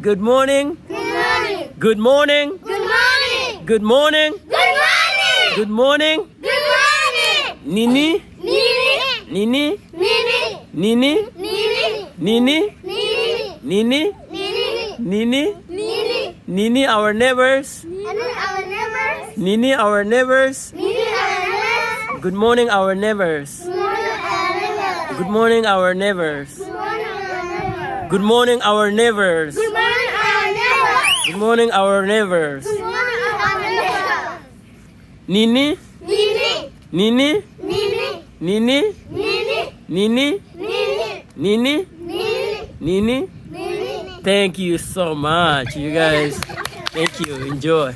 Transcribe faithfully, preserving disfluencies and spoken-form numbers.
Good morning. Good morning. Good morning. Good morning. Good morning. Good morning. Good morning. Nini. Nini. Nini. Nini. Nini. Nini. Nini. Nini. Nini. Nini. Nini. Nini, our neighbors. Nini, our neighbors. Nini, our neighbors. Nini, our neighbors. Good morning, our neighbors. Good morning, our neighbors. Good morning, our neighbors. Good morning, our neighbors. Good morning, our neighbors. Good morning, our neighbors. Nini. Nini. Nini. Nini. Nini. Nini. Nini. Nini. Nini. Nini. Nini. Thank you so much, you guys. Thank you. Enjoy.